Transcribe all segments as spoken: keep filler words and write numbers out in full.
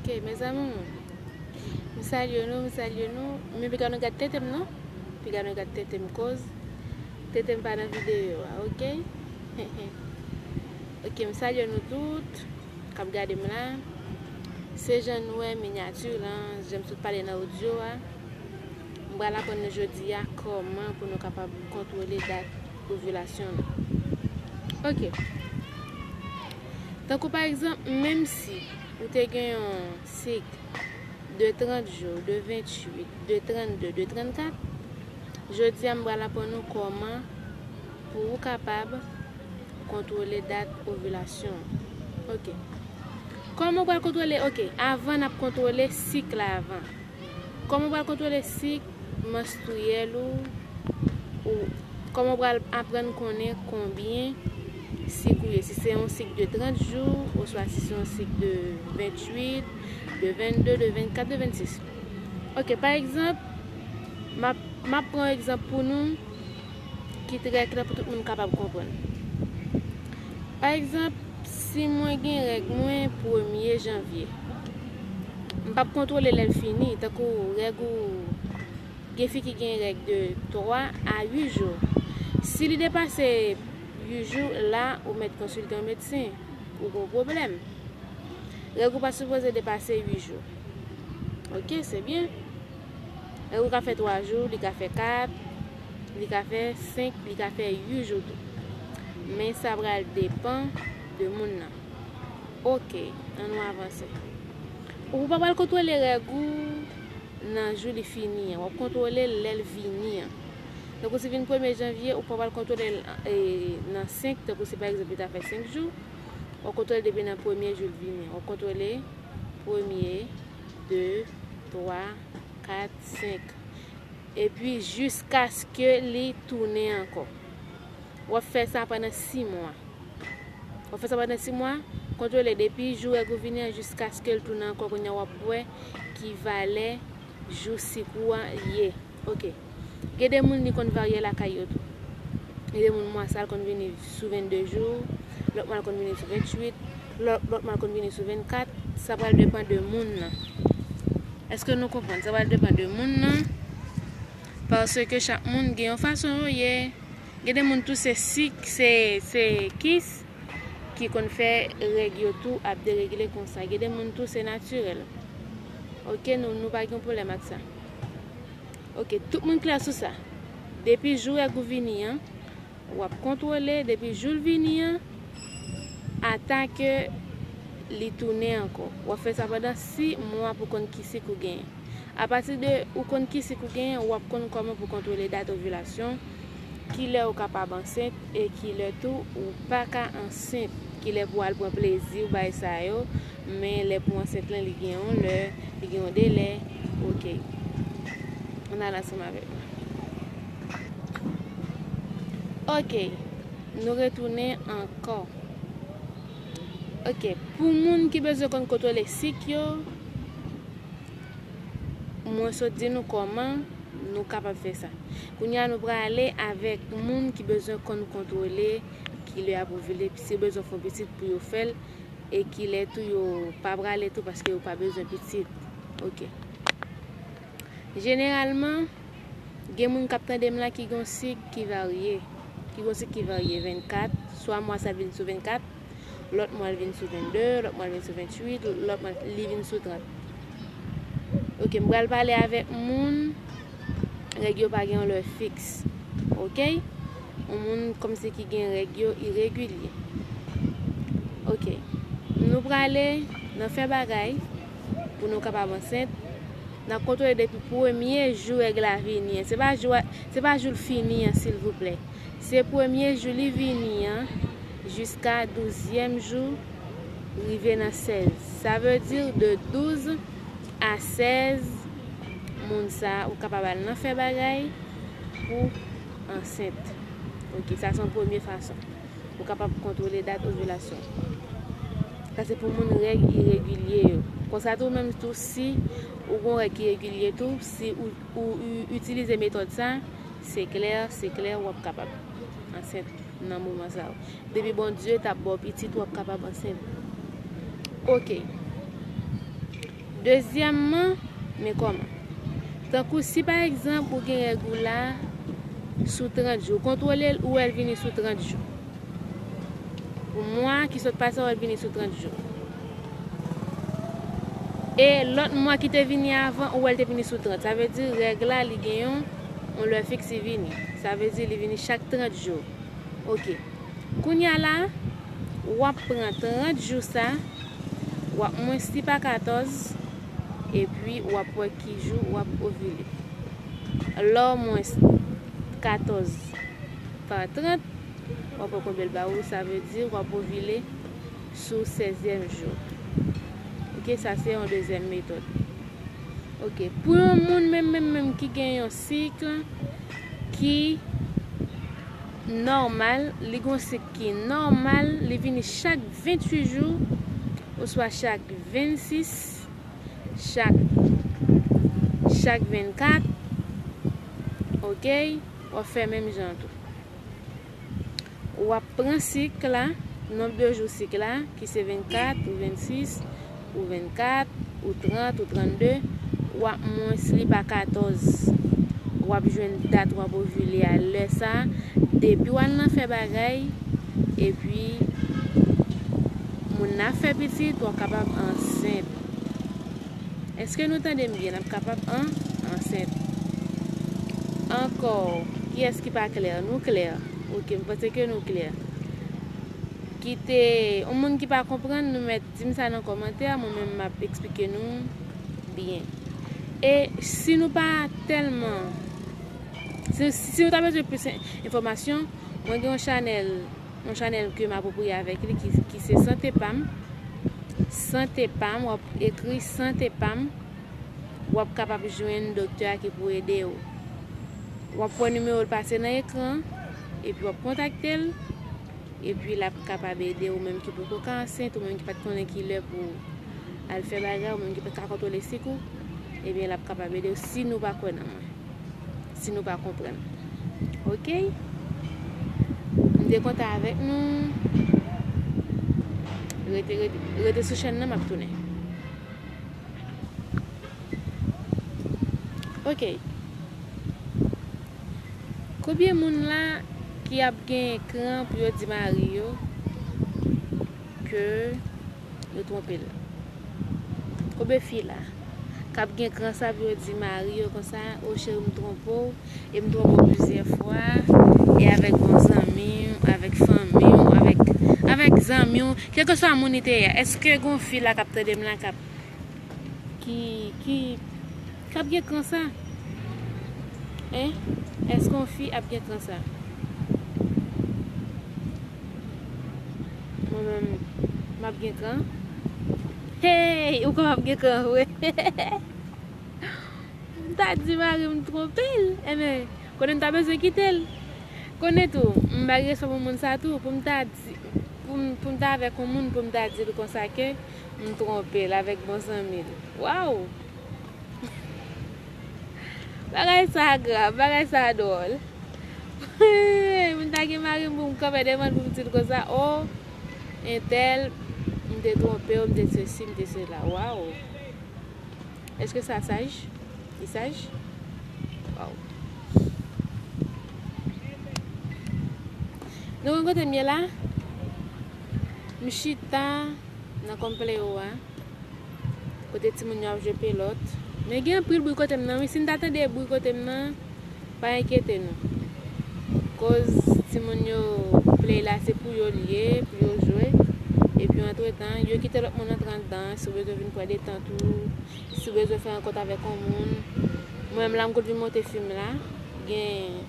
Ok, mes amours, m salye nou, m salye nou. Men piga nou gad tete m non. Piga nou gad tete m koz tete m pa nan videyo a, ok? Ok, m salye nou tout k ap gade m la. Se jan nou wè minyati lan, jan m sot pale nan odyo a. M pral aprann nou jodi a kòman pou nou kapab kontwole dat ovilasyon nou. Ok. Tankou pa egzanp, menm si ou te gen yon sik de trant jou, de venntuit, de trannde, de trannkat, jodi a m pral aprann nou kòman pou ou kapab kontwole dat ovilasyon. Ok. Kòman w pral kontwole? Ok, avan n ap kontwole sik la avan. Kòman w pral kontwole sik manstriyèl ou? Ou kòman w pral aprann konnen konbyen sik ou ye? Si se yon sik de trant jou, oswa si se yon sik de venntuit, de vennde, de vennkat, de vennsis. Ok, pa egzanp, m ap, m ap pran yon egzanp pou nou ki trè klè pou tout moun kapab konprann. Pa egzanp, si mwen gen règ mwen premye janvye, m p ap kontwole lè l fini, tankou règ ou, gen fi ki gen règ de twa a uit jou. Si li depase uit jou, la, ou mèt konsilte yon medsen, ou gen yon pwoblèm. Règ ou pa sipoze depase uit jou. Ok, se byen. Règ ou ka fè twa jou, li ka fè kat, li ka fè senk, li ka fè uit jou tou. Men sa pral depann de moun nan. Ok, ann nou avanse. Ou pa pral kontwole règ ou nan jou li fini an. W ap kontwole l lè l vini an. Tankou si vin premye janvye, ou pa pral kontwole l, e, nan senk, tankou si pa egzanp li ta fè senk jou, w ap kontwole depi nan premye jou l vini an. W ap kontwole premye, de, twa, kat, senk. Epi jiskaske li tounen ankò. W ap fè sa pandan sis mwa. W ap fè sa pandan sis mwa, kontwole depi jou règ ou vini an jiskaske l tounen ankò, kounye a w ap wè ki valè jou sik ou a ye. Ok. Gen de moun li konn varye lakay yo tou. Gen de moun mwa sa l konn vini sou vennde jou, lòt mwa l konn vini sou venntuit, lòt, lòt mwa l konn vini sou vennkat. Sa pral depann de moun nan. Èske nou konprann? Sa pral depann de moun nan. Paske chak moun gen yon fason yo ye. Gen de moun tou se sik, se, se kis ki konn fè règ yo tou ap deregle konsa. Gen de moun tou se natirèl. Ok, nou, nou pa gen pwoblèm ak sa. Ok, tout moun klè sou sa. Depi jou règ ou vini an, w ap kontwole depi jou l vini an, ata ke li tounen ankò. W ap fè sa pandan sis mwa pou konn ki sik ou genyen. Apati de ou konn ki sik ou genyen, w ap konn kòman pou kontwole dat ovilasyon, kilè ou kapab ansent e kilè tou ou pa ka ansent, kilè pou al pran plezi w, bagay sa yo, men lè pou ansent lan, li gen yon lè, li gen yon delè. Ok. Ann al ansanm avèk mwen. Ok. Nou retounen ankò. Ok. Pou moun ki bezwen konn kontwole sik yo, mwen sot di nou kòman nou kapab fè sa. Kounye a nou prale avèk moun ki bezwen konn kontwole kilè y ap ovile, si yo bezwen fè yon pitit pou yo fè l, e kilè tou yo pa prale tou paske yo pa bezwen pitit. Ok. Jeneralman, gen moun k ap tande m la ki gen yon sik ki varye. Ki gen yon sik ki varye vennkat, swa mwa sa vin sou vennkat, lòt mwa l vin sou vennde, lòt mwa l vin sou venntuit, lòt mwa li vin sou trant. Ok, m pral pale avèk moun règ yo pa gen yon lè fiks. Ok? Yon moun kòmsi ki gen règ yo iregilye. Ok. Nou prale nan fè bagay pou nou kapab ansent. N ap kontwole depi premye jou règ la vini an. Se pa jou a, se pa jou l fini an, silvouplè. Se premye jou li vini an jiska douzyèm jou, rive nan sèz. Sa vle di de douz a sèz moun sa, ou kapab al nan fè bagay pou ansent. Ok, sa se yon premye fason. Ou kapab kontwole dat ovilasyon. Sa se pou moun règ iregilye yo. Konsa tou, menm tou, si ou gon règ ki regilye tou, si ou, ou, ou itilize metòd sa, se klè, se klè, w ap kapab ansent nan moman sa yo. Depi Bondye t ap ba w pitit, w ap kapab ansent. Ok. Dezyèmman, men kòman. Tankou si pa egzanp ou gen règ ou la sou trant jou, ou kontwole l, ou wè l vini sou trant jou. Pou mwa ki sot pase a, ou wè l vini sou trant jou. E lòt mwa ki te vini avan, ou wè l te vini sou trant. Sa vle di règ la, li gen yon, yon lè fiks li vini. Sa vle di li vini chak trant jou. Ok. Kounye a la, w ap pran trant jou sa, w ap mwens li pa katòz, epi w ap wè ki jou w ap ovile. Lè w mwens katòz pa trant, w ap wè konbyen l ba ou, sa vle di w ap ovile sou sèzyèm jou. Ok, sa se yon dezyèm metòd. Ok, pou yon moun menm, menm, menm ki gen yon sik ki nòmal, li gen yon sik ki nòmal, li vini chak venntuit jou, oswa chak vennsis, chak, chak vennkat, ok, w ap fè menm jan tou. W ap pran sik la, nonb de jou sik la, ki se vennkat ou vennsis ou vennkat ou trant ou trannde, w ap mwens li pa katòz. W ap jwenn dat w ap ovile a lè sa a, depi w al nan fè bagay, epi moun nan ap fè pitit, w ap kapab ansent. Èske nou tande m byen? N ap kapab an, ansent. Ankò, kiyès ki pa klè? Nou klè? Ok, m panse ke nou klè. Kite yon moun ki pa konprann, nou mèt di m sa nan kòmantè, mwen menm m ap eksplike nou byen. E si nou pa tèlman, si, si nou ta bezwen plis en-, enfòmasyon, mwen gen yon chanèl, yon chanèl ke m apwopriye avèk li, ki, ki se Sante Pam. Sante Pam, w ap ekri Sante Pam, w ap kapab jwenn doktè a ki pou ede w. W ap wè nimewo l pase nan ekran, epi w ap kontakte l, epi l ap kapab ede w menm ki poko ka ansent, ou menm ki pa t konnen ki lè pou al fè bagay, ou menm ki pa t ka kontwole sik ou, ebyen l ap kapab ede w si nou pa kwè nan mwen, si nou pa konprann. Ok? M te kontan avèk nou. Rete, rete, rete sou chèn nan, m ap tounen. Ok. Konbyen moun la ki ap gen kran pou yo di mari yo ke yo twonpe l? Konbyen fi la k ap gen kran sa pou yo di mari yo konsa, "O cheri, m twonpe w, e m twonpe w plizyè fwa, e avèk bon zanmi w, avèk fanmi w, avèk, avèk zanmi w, kèlkeswa moun li te ye a." Èske gen yon fi la k ap tande m la k ap ki, ki, k ap gen kran sa? Hein? Èske yon fi ap gen kran sa? Mwen menm, m ap gen kran? Hey! Ou kwè m ap gen kran vre? M ta di mari m twonpe l. Enben, konnen m ta bezwen kite l. Konnen tou, m bay respè pou moun sa tou, pou m ta di, pou m, pou m ta avèk yon moun, pou m ta di l konsa ke m twonpe l avèk bon zanmi l. Waw! Bagay sa grav, bagay sa dwòl. Pou m ta gen mari m pou m kanpe devan l pou m di l konsa, "O, entèl, m te twonpe w, m te sesi, m te sela." Waw! Èske sa saj? Li saj? Waw. Nou konn kote m ye la? M chita nan konpleyo a, kote timoun yo ap jwe pelòt. Men gen anpil bri kote m nan, wi. Si n ta tande bri kote m nan, pa enkyete nou. Koz timoun yo, play la se pou yo l ye, pou yo jwe. Epi antretan, yo kite lòt moun antre anndan, si w bezwen vin pran detant ou, si w bezwen fè rankont avèk yon moun. Mwen menm la, m konn vin monte fim la. Gen,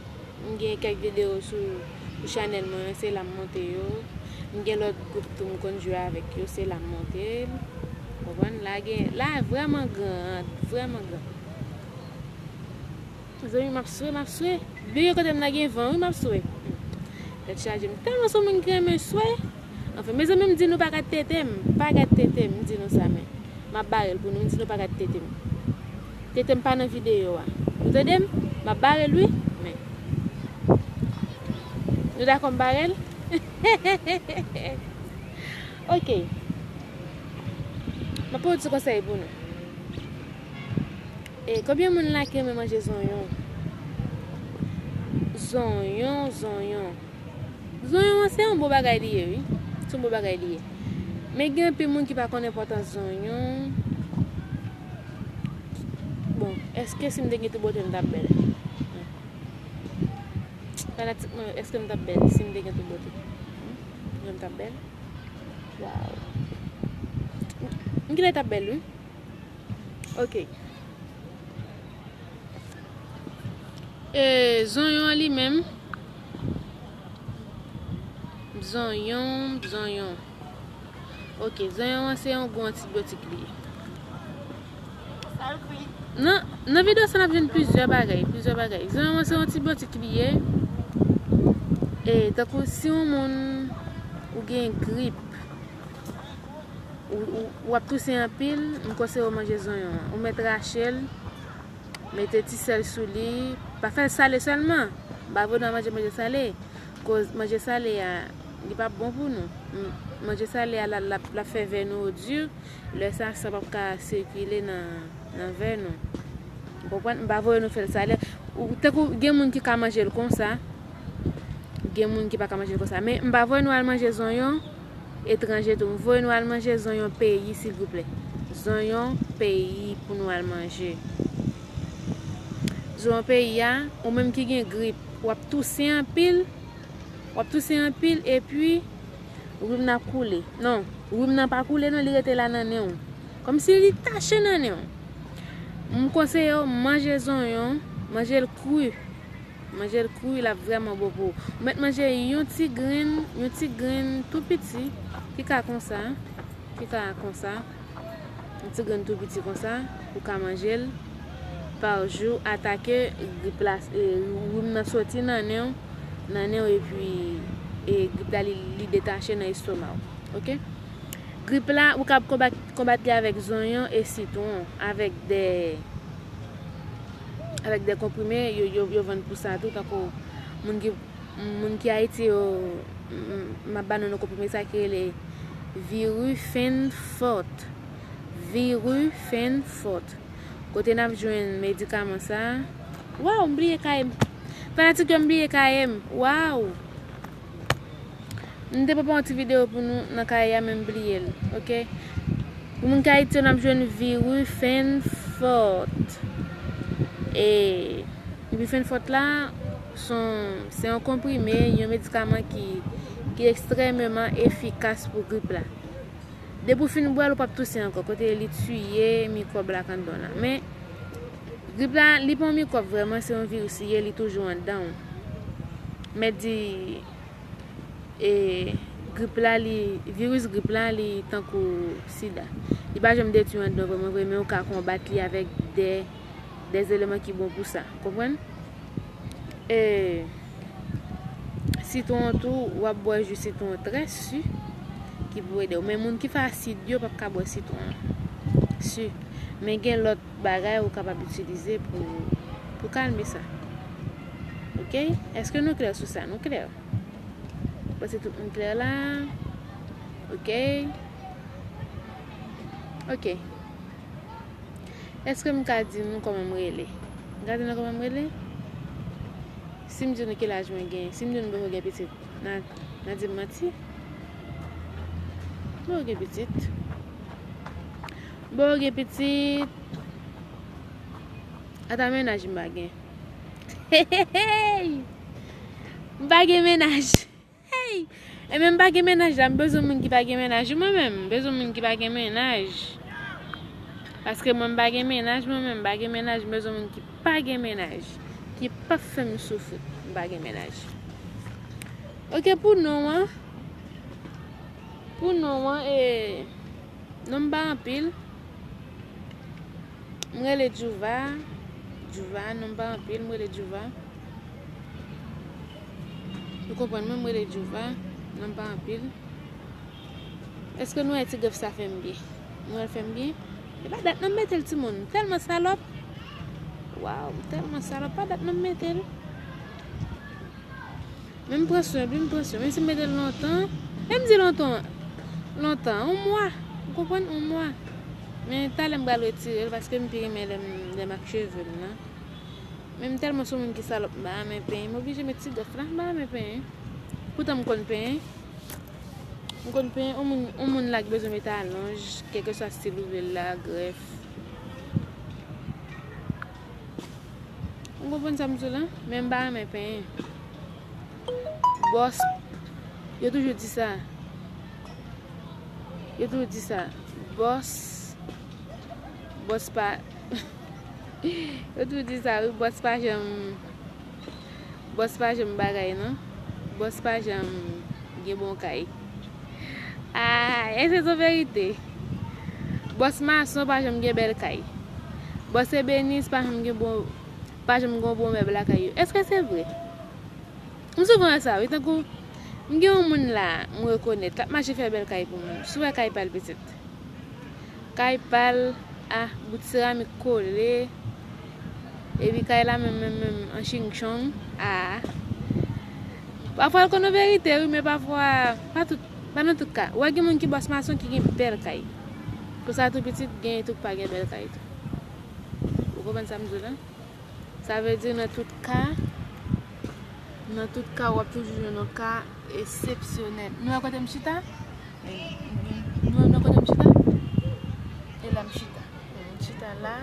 m gen kèk videyo sou, sou chanèl mwen, se la m monte yo. M gen lòt gwoup tou m konn jwe avèk yo, se la m monte l. Konprann? La gen, la vrèman gran, vrèman gran. Mezanmi, m ap swe, m ap swe. Biro kote m nan gen van, wi, m ap swe. Tèt chaje, m tèlman se yon moun ki renmen swe. Anfen, mezanmi, m di nou pa gad tete m, pa gad tete m, m di nou sa, men. M ap bare l pou nou, m di nou pa gad tete m. Tete m pa nan videyo a. Nou tande m? M ap bare l, wi, men. Nou dakò m bare l? Ok. M ap pran yon ti konsèy pou nou. E konbyen moun la ki renmen manje zonyon? Zonyon, zonyon. Zonyon an se yon bon bagay li ye, wi. Se yon bon bagay li ye. Men gen anpil moun ki pa konn enpòtans zonyon. Bon, èske si m te gen tou bote m t ap bèl? Fanatik mwen, èske m t ap bèl si m te gen tou bote? Hmm? M t ap bèl? Waw. M genlè t ap bèl, wi. Ok. E, zonyon an li menm. Zonyon, zonyon. Ok, zonyon an se yon gwo antibyotik li ye. Nan, nan videyo sa n ap jwenn plizyè bagay, plizyè bagay. Zonyon an se yon antibyotik li ye. E tankou si yon moun ou gen grip, ou, ou, w ap touse anpil, m konseye w manje zonyon an. Ou mèt rache l, mete ti sèl sou li. Pa fè l sale sèlman. M pa vle nou al manje manje sale. Koz manje sale a, li p ap bon pou nou. M- Manje sale a, l ap, l ap, l ap fè vè nou di. Lè sa, san p ap ka sikile nan, nan vè nou. Ou konprann? M pa voye nou fè l sale. Ou, tankou gen moun ki ka manje l konsa. Gen moun ki pa ka manje l konsa. Men m pa voye nou al manje zonyon etranje tou. M voye nou al manje zonyon peyi, silvouplè. Zonyon peyi pou nou al manje. Zonyon peyi a, ou menm ki gen grip, w ap touse anpil, w ap touse anpil, epi rim nan ap koule. Non, rim nan pa koule, non, li rete la nan nen w. Kòmsi li tache nan nen w. M konseye w manje zonyon, manje l kri. Manje l kri, l ap vrèman bon pou ou. Ou mèt manje yon ti grenn, yon ti grenn tou piti, ki ka konsa, ki ka konsa, yon ti grenn tou piti konsa, ou ka manje l pa jou, atake grip la, e, rim nan soti nan nen w, nan nen w, epi, e, grip la, li, li detache nan estoma w. Ok? Grip la, ou kab konbat, konbat li avèk zonyon e sitwon, avèk de, avèk de konprime, yo, yo, yo vann pou sa tou, tankou moun ki, moun ki Ayiti yo, m- m- m ap ba nou yon konprime sa ki rele Virufenfort. Virufenfort. Kote n ap jwenn medikaman sa? Waw, m bliye kaye m. Fanatik yo, m bliye kaye m. Waw! M te pran yon ti videyo pou nou nan kaye a, men m bliye l, ok? Pou moun ki Ayiti yo, n ap jwenn Virufenfort. E Virufenfort la, se yon, se yon konprime, yon medikaman ki, ki ekstrèmeman efikas pou grip la. Depi w fin bwè l, ou p ap touse ankò, kote li tiye mikwòb la k anndan w la. Men, grip la, li pa yon mikwòb vrèman, se yon viris li ye, li toujou anndan w. Mèt di, e, grip la, li, viris grip la, li tankou sida. Li pa janm detwi anndan w vrèman vre, men ou ka konbat li avèk de, de eleman ki bon pou sa. Konprann? E, sitwon tou, w ap bwè ji sitwon trè si ki pou ede w. Men moun ki fè asid yo p ap ka bwè sitwon an. Si. Men gen lòt bagay ou kapab itilize pou, pou kalme sa. Ok? Èske nou klè sou sa? Nou klè? Panse tout moun klè la? Ok? Ok. Èske m ka di nou kòman m rele? M ka di nou kòman m rele? Si m di nou ki laj mwen gen, si m di nou m poko gen pitit, n a, n a di m manti? M poko gen pitit. M poko gen pitit. Ata mennaj m pa gen. Hey! M pa gen mennaj. Hey! Ebyen, m pa gen mennaj la, m bezwen moun ki pa gen mennaj. Mwen menm, m bezwen moun ki pa gen mennaj. Paske mwen, m pa gen mennaj, mwen menm, m pa gen mennaj, m bezwen moun ki pa gen mennaj. Ki p ap fè m soufri, m pa gen mennaj. Ok, pou non an, pou non an, e, non m pa anpil. M rele Djouva. Djouva, non m pa anpil, m rele Djouva. Ou konprann mwen, m rele Djouva, non m pa anpil. Èske nou wè ti grèf sa fè m byen? Nou wè l fè m byen? E pa dat non m mete l, timoun, m tèlman salòp. Waw, m tèlman salòp, pa dat non m mete l. Men m pran swen l, wi, m pran swen l. Menm si m mete l lontan, menm di lontan, lontan, yon mwa. Ou konprann? Yon mwa. Men talè m pral retire l paske m pi renmen lè m, lè m ak cheve m nan. Men m tèlman se yon moun ki salòp, m pa renmen penyen. M oblije met ti gòs la, m pa renmen penyen. Poutan m konn penyen. M konn penyen, yon moun, yon moun la ki bezwen met alonj, kèlkeswa stil ou vle l la, grèf. Ou konprann sa m di w la? Men m pa renmen penyen. Bòs, yo toujou di sa. Yo toujou di sa. Bòs, bòs pa, yo toujou di sa, wi, bòs pa janm, bòs pa janm bagay, non. Bòs pa janm gen bon kay. Ah, èske se verite? Bòs mason pa janm gen bèl kay. Bòs ebenis pa janm gen bon, pa janm gen bon mèb lakay yo. Èske se vre? M souvan wè sa, wi, tankou m gen yon moun la, m rekonèt, l ap mache fè bèl kay pou moun. Si w wè kay pa l pitit. Kay pa l, ah, bout seramik kole. Epi kay la menm, menm, menm, an chingchong, ah. Pafwa l konn yon verite, wi, men pafwa, pa tout, pa nan tout ka. W wè gen moun ki bòs mason ki gen bèl kay. Konsa tou pitit, gen tou pa gen bèl kay tou. Ou konprann sa m di w la? Sa vle di nan tout ka, nan tout ka, w ap toujou jwenn yon ka eksepsyonèl. Nou wè kote m chita? Nou wè, nou wè kote m chita? E la m chita. M chita la.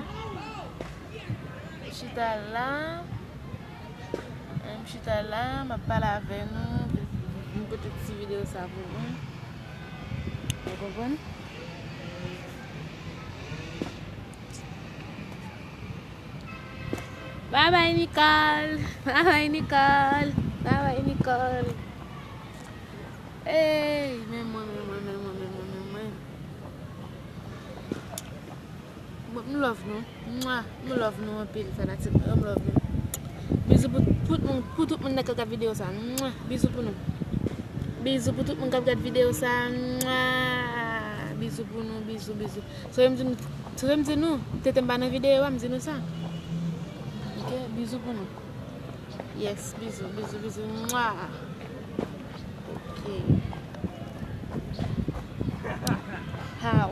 M chita la. M chita la, m ap pale avè nou. M pote ti videyo sa pou nou. Ou konprann? Bye bye, Nicole. Bye bye, Nicole. Bye bye, Nicole. Ey, men mwen, men mwen, men mwen, men mwen, men mwen. Bon, m love nou. Mwa. M love nou anpil, fanatik mwen yo, m love nou. Bizou pou, pou, pou tout moun nan k ap gad videyo sa. Mwa. Bizou pou nou. Bizou pou tout moun k ap gad videyo sa. Mwa. Bizou pou nou, bizou, bizou. Sou m di nou, sou m di nou, tete m pa nan videyo a, m di nou sa. Ok, bizou pou nou. Yes, bizou, bizou, bizou. Mwa. Ok. How?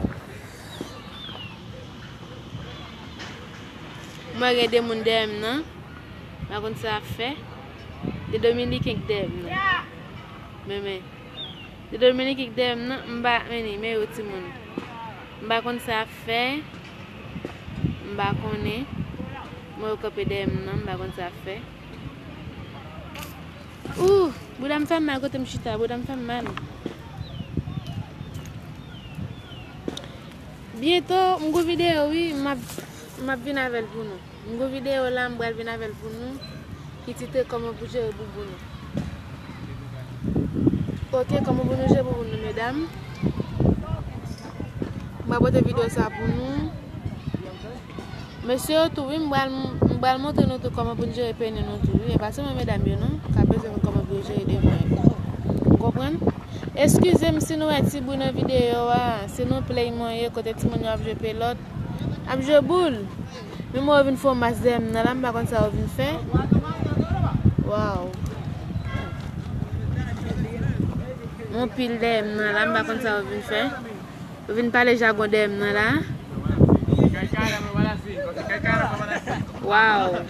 Mwen gen de moun dèyè m nan. M pa konn sa ap fè. De Dominiken k dèyè m nan. Men, men. De Dominiken k dèyè m nan, m pa, men, men yo timoun. M pa konn sa ap fè. M pa konnen. Mwen yo kanpe dèyè m nan, m pa konn sa ap fè. Ooh, bouda m fè m mal kote m chita, bouda m fè m mal. Byento, m gon videyo wi, m ap, m ap vin avè l pou nou. M gon videyo la, m pral vin avè l pou nou, ki titre Kòman pou jere bouboun ou. Ok, kòman pou nou jere bouboun nou, medam. M pral pote videyo sa pou nou. Mesye yo tou, wi, m pral, m pral montre nou tou kòman pou n jere peni nou tou, wi. E pa sèlman medam yo, non, ka bezwen konn kòman pou yo jere devan yo. Ou konprann? Eskize m si nou wè ti bri nan videyo a, se nan play mwen ye, kote timoun yo ap jwe pelòt, ap jwe boul. Men mwen yo vin fè yon mas dèyè m nan la, m pa konn sa yo vin fè. Waw. Yon pil dèyè m nan la, m pa konn sa yo vin fè. Yo vin pale jagon dèyè m nan la. Waw.